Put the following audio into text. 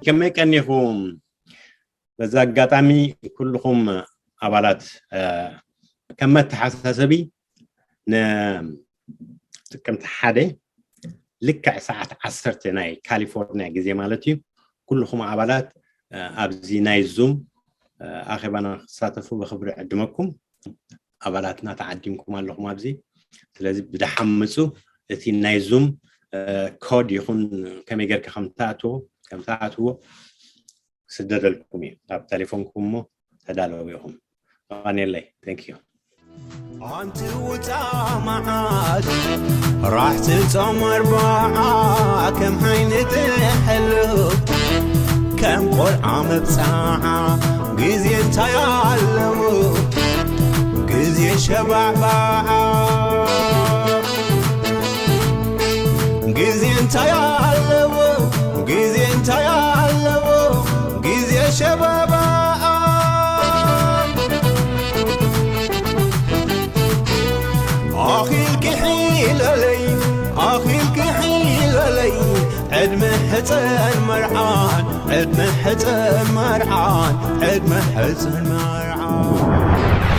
ከመይ ቀኒኹም? በዚ ኣጋጣሚ ኩልኹም ኣባላት ከም መተሓሳሰቢ ንጥቅምቲ ሓደ ልክዕ ሰዓት ዓሰርተ ናይ ካሊፎርኒያ ግዜ ማለት እዩ፣ ኩልኹም ኣባላት ኣብዚ ናይ ዙም ኣኼባና ክትሳተፉ ብክብሪ ዕድመኩም። ኣባላትና ተዓዲምኩም ኣለኹም ኣብዚ። ስለዚ ብደሓን ምፁ። እቲ ናይ ዙም ኮድ ይኹን ከመይ ጌርካ ከምትኣትዎ ከምትኣትዎ ክስደደልኩም እዩ ኣብ ቴሌፎንኩም እሞ ተዳለዉ ኢኹም። ፋኔለይ። Thank you። ኣንቲ ውፃ መዓት ራሕቲ ጾም ኣርባዓ ከም ዓይኒ ትሕሉ ከም ቆልዓ መብፃዓ ግዜ እንታይ ኣለዎ ግዜ ሸባዕባዓ ግዜ እንታይ ኣለዎ ግዜ እንታይ ኣለዎ ግዜ ሸባባ ኣኺልኪ ሒለለይ ኣኺልኪ ሒለለይ ዕድመ ሕፀን መርዓን ዕድመ ሕፀን መርዓን ዕድመ ሕፀን መርዓን